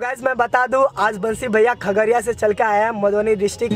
तो गाइस मैं बता दूं, आज बंसी भैया खगड़िया से चल के आया है, मधुबनी डिस्ट्रिक्ट।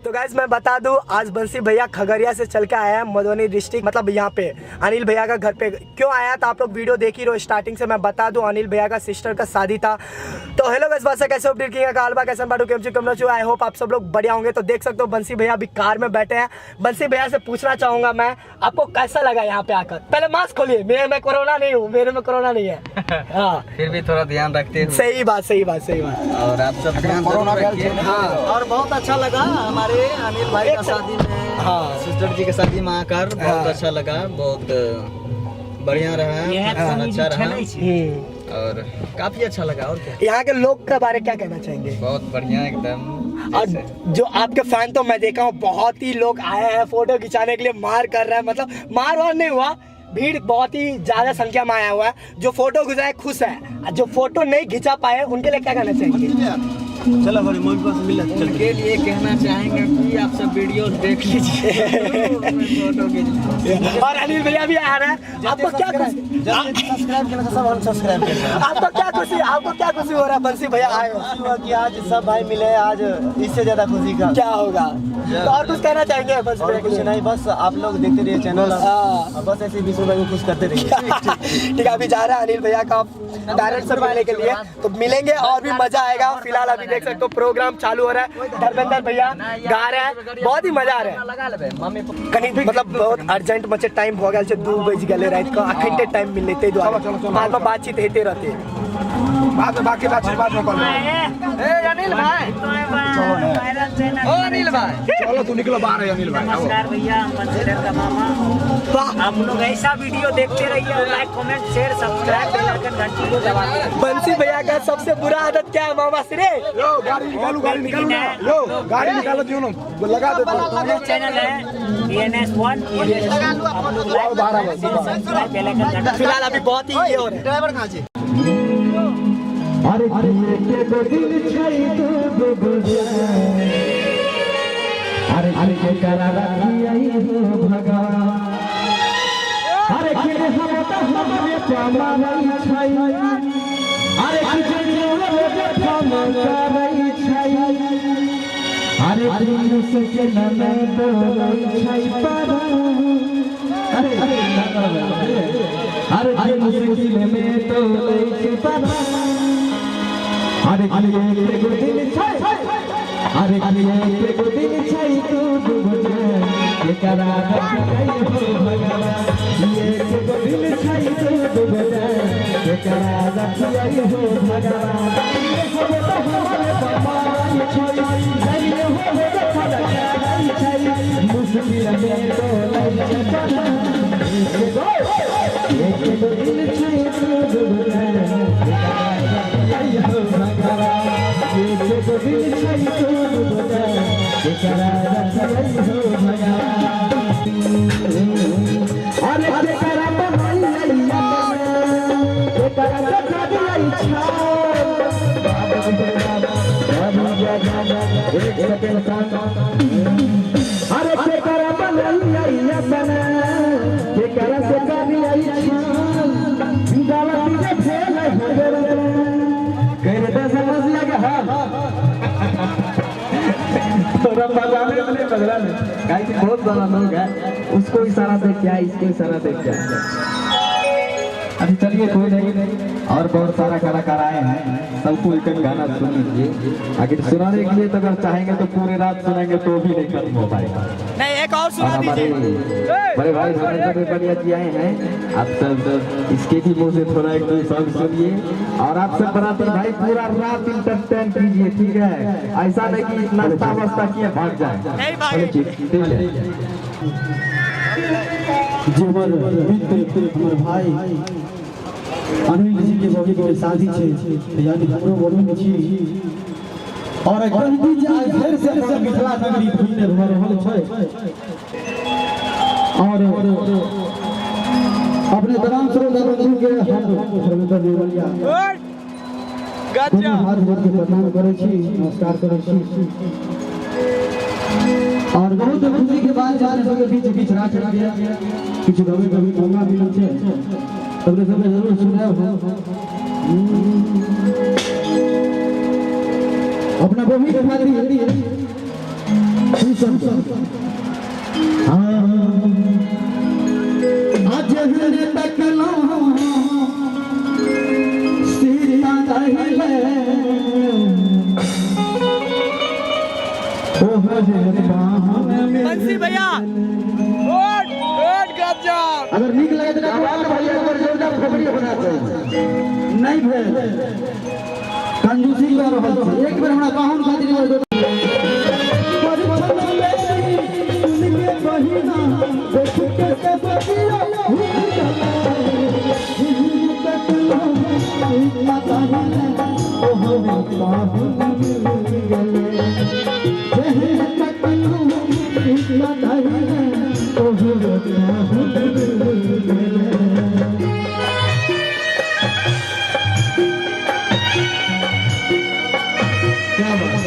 तो गाइस मैं बता दूं, आज बंसी भैया खगड़िया से चल के आया है, मधुबनी डिस्ट्रिक्ट, मतलब यहाँ पे अनिल भैया का घर पे क्यों आया था आप लोग वीडियो देख ही रहो स्टार्टिंग से। मैं बता दूं, अनिल भैया का सिस्टर का शादी था। तो हेलो गाइस, बात कैसे अपडेट किया कालबा कैसे बाटू केम कम। I hope आप सब लोग बढ़िया होंगे। तो देख सकते हो बंसी भैया अभी कार में बैठे हैं। बंसी भैया से पूछना चाहूंगा मैं, आपको कैसा लगा यहाँ पे आकर? पहले मास्क खोलिए, मेरे में कोरोना नहीं हूँ, मेरे में कोरोना नहीं है। हाँ, फिर भी थोड़ा ध्यान रखते हैं। सही बात, सही बात, सही बात। और आप सब ध्यान जरूर रखिए। हाँ, और बहुत अच्छा लगा हमारे अनिल भाई का शादी में, हाँ, सिस्टर जी के शादी में आकर बहुत हाँ। अच्छा लगा, बहुत बढ़िया रहा, फंक्शन अच्छा रहा और काफी अच्छा लगा। और क्या, यहाँ के लोग के बारे क्या कहना चाहेंगे? बहुत बढ़िया एकदम। और जो आपके फैन तो मैं देखा हूँ बहुत ही लोग आए हैं फोटो खिंचाने के लिए, मार कर रहे हैं, मतलब मार वार नहीं हुआ, भीड़ बहुत ही ज्यादा संख्या में आया हुआ है। जो फोटो खिंचाए खुश है, और जो फोटो नहीं खिंचा पाए उनके लिए क्या कहना चाहेंगे? उनके लिए कहना चाहेंगे कि आप सब वीडियो देख लीजिए, फोटो खींच लीजिए। और अनिल भैया भी आ रहे हैं, आपको क्या खुशी? सब्सक्राइब करना, सब अनसब्सक्राइब करना। आपको क्या खुशी, आपको क्या खुशी हो रहा है बंसी भैया आए हो? खुशी हुआ कि आज सब भाई मिले, आज इससे ज्यादा खुशी का क्या होगा? तो और कुछ कहना चाहेंगे बंसी और भैया के कुछ लिए? नहीं, बस आप लोग देखते रहिए चैनल, हाँ। बस ऐसे ही विष्णु भाई को खुश करते रहिए। ठीक है, अभी जा रहा है अनिल भैया का पेरेंट्स से मिलने के लिए, तो मिलेंगे और भी मजा आएगा। फिलहाल अभी देख सकते हो प्रोग्राम चालू हो रहा है, धर्मेंद्र भैया गा रहे हैं, बहुत ही मजा आ रहा है। लगा लेबै मम्मी। कनी मतलब बहुत अर्जेंट मचे टाइम हो गया, 2 बज गए रात को, अखन टाइम मिलते ताहि दुआरे बाद में बातचीत होते रहते। बाद में बाकी बातचीत बाद में कर। ए अनिल भाई, ओ अनिल भाई, चलो तू निकलो बाहर है अनिल भाई। नमस्कार भैया, हम बंसीधर का मामा। आप लोग ऐसा वीडियो देखते रहिए और like comment share subscribe bell icon घंटी को दबाते रहिए। बंसी भैया का सबसे बुरा आदत क्या है मामा श्री? यो गाड़ी निकालो, गाड़ी निकालो ना, यो गाड़ी निकालो दियो ना, लगा दे। हमारा चैनल है DNS1, आप लोग लाइक कमेंट सब्सक्राइब बेल आइकन घंटी। फिलहाल अभी बहुत ही ये हो रहा है। ड्राइवर कहाँ से? अरे के गो दिल छै दू गो अरे के करा रखियै हो भगवान, अरे के हम त हमरे पमारै छै, अरे के जे जे फम करै छै, अरे के से के न बोलै छै पर, अरे अरे के मुश्किल में तोलै छै पर, अरे के गो दिल छै, अरे के गो दिल छै तू बुझे के करा रखियै हो भगवान, एक गो दिल छै तू बुझे के करा रखियै हो भगवान। हम त हमरे पमारै छै, जइए हो हो फलकारै छै, मुश्किल में तोलै छै पर, एक गो दिल छै तू बुझे के करा रखियै हो भगवान, एक गो दिल छै तू बुझे के करा रखियै हो भगवान। अरे के करा बनैयै के करा रखियै छै, अरे के करा बनैयै अपना के करा से करियै छै, गलती जे भेल हो गेल कह दे समझ लगे। हाँ, थोड़ा बजाने वाले बदला में काहे कि बहुत बड़ा लोग है, उसको इशारा देख के आए, इसको इशारा देख के आए। अभी चलिए कोई नहीं, और बहुत सारा कलाकार आए हैं, सबको एक एक गाना सुन लीजिए। आखिर सुनाने के लिए तो अगर चाहेंगे तो पूरे रात सुनेंगे तो भी नहीं खत्म हो पाएगा। नहीं, एक और और सुना हमारे दीजिए। बड़े भाई धर्मेंद्र बढ़िया जी आए हैं, आप सब इसके भी मुंह से थोड़ा एक दो सॉन्ग सुनिए। और आप सब बराती भाई पूरा रात इंटरटेन कीजिए, ठीक है? ऐसा नहीं कि नाश्ता वास्ता किए भाग जाए। नहीं भागे। ठीक है। जे हमर मित्र, हमर भाई अनिल जी के बहिन के शादी छै, यानी हमरो बहिन छी। और कह दी जे आइ फेर से अपन मिथिला नगरी धन्य भऽ रहल छै। और अपने तमाम श्रोता बंधु के हम धर्मेंद्र देवलिया दोनों हाथ जोड़ के प्रणाम करै छी, नमस्कार करै छी। और बहुत खुशी के बात जे अपने सबके बीच बीच राखल गया किछु गबै कभी मौका मिलल छै, अपने सबके जरूर सुनायब। हम अपना बहिन खातिर तू सब हाँ आज हरे तकलो सीता दहिले ओह रे बाहन में। बंसी भैया गुड गुड गजब। अगर नीक लगे तो भैया एक बार जोरदार थपड़ी होना चाहिए। नहीं भेल कंजूसी कर रहल छी। एक बेर हमरा पाहुन खातिर एक बेर क्या बात।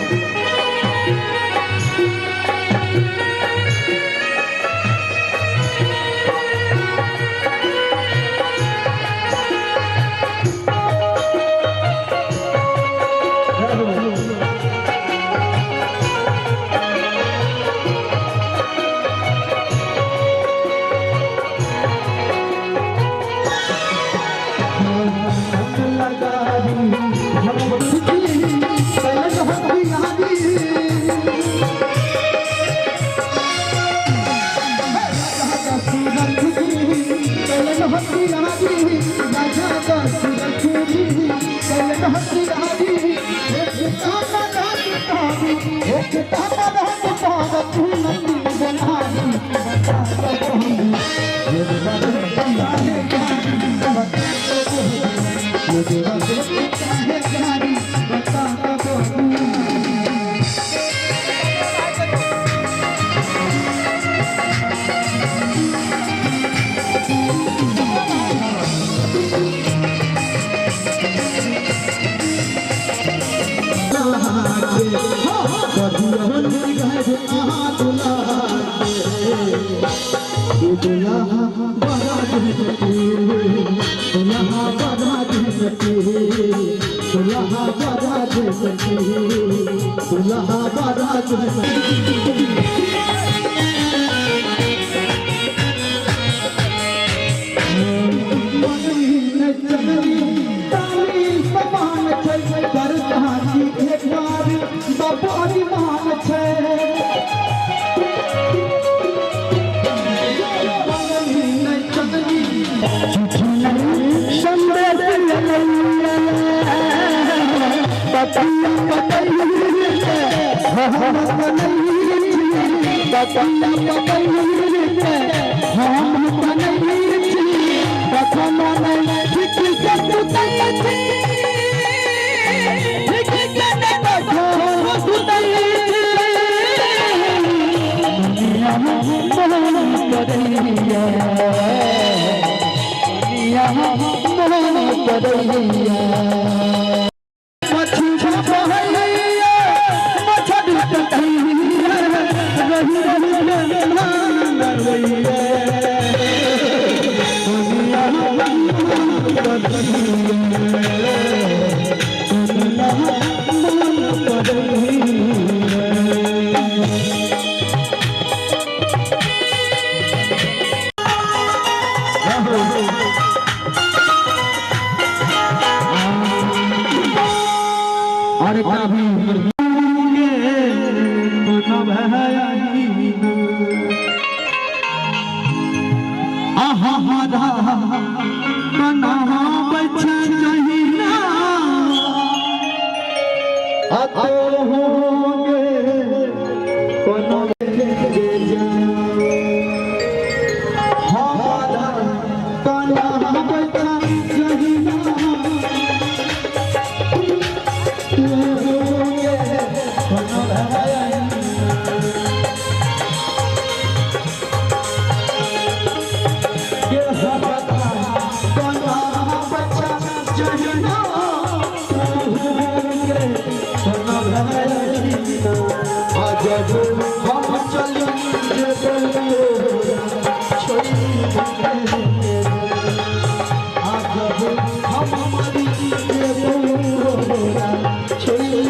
और कभी तू के कोनो घर के हता कोना बच्चा जहिना तू के कोनो घर अजब हम चली अजब हम मरी छोड़ी।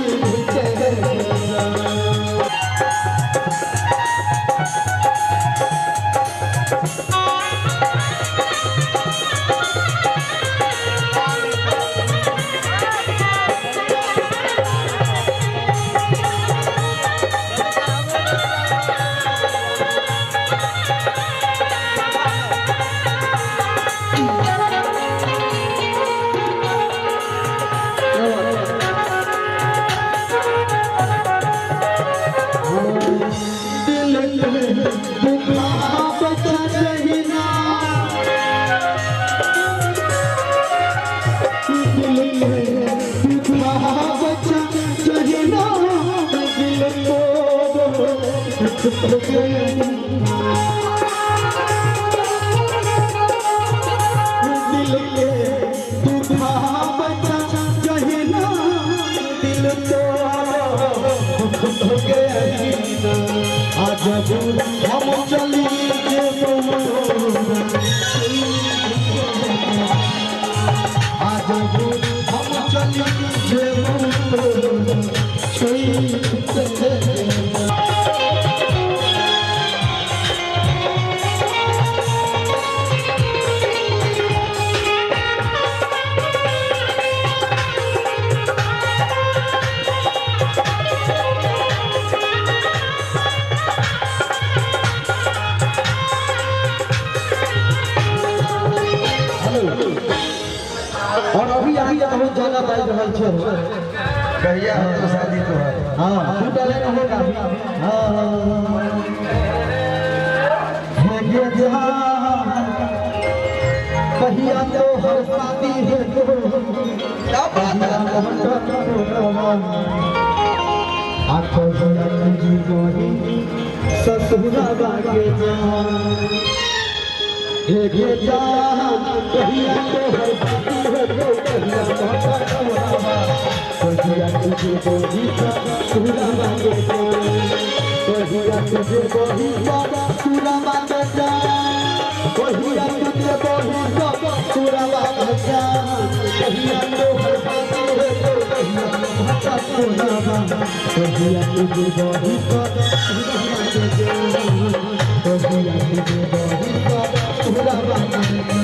दिल के दुखा बचा जहिना दिल के दुखा बचा जहिना दिल को दुख दिल के दुखा बचा जहिना दिल को दुख गया अजब हम चली अजब हम चली और अभी अभी बहुत ज्यादा बाजि रहल छै। कहिया हो शादी तो है। हाँ, दू लेना होगा। हाँ, हे गे जहान, कहिया तो हर शादी है ससुरा के जान। हे गे जान, कहिया तो हर शादी है कहिया कहिया तुझे बोली ससुरा के जान। कहिया तुझे बोली ससुरा के जान। कहिया तुझे बोली ससुरा के जान। कहिया तो हर शादी है कहिया कहिया तुझे बोली ससुरा के जान। कहिया तुझे बोली ससुरा के जान।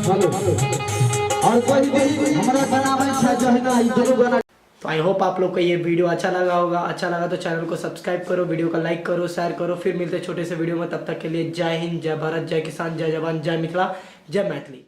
हेलो, और कोई भी हमरा बनाबै छै जहिना ई दुनू गाना। तो I hope आप लोग को ये वीडियो अच्छा लगा होगा। अच्छा लगा तो चैनल को सब्सक्राइब करो, वीडियो को लाइक करो, शेयर करो। फिर मिलते हैं छोटे से वीडियो में, तब तक के लिए जय हिंद, जय भारत, जय किसान, जय जवान, जय मिथिला, जय मैथिली।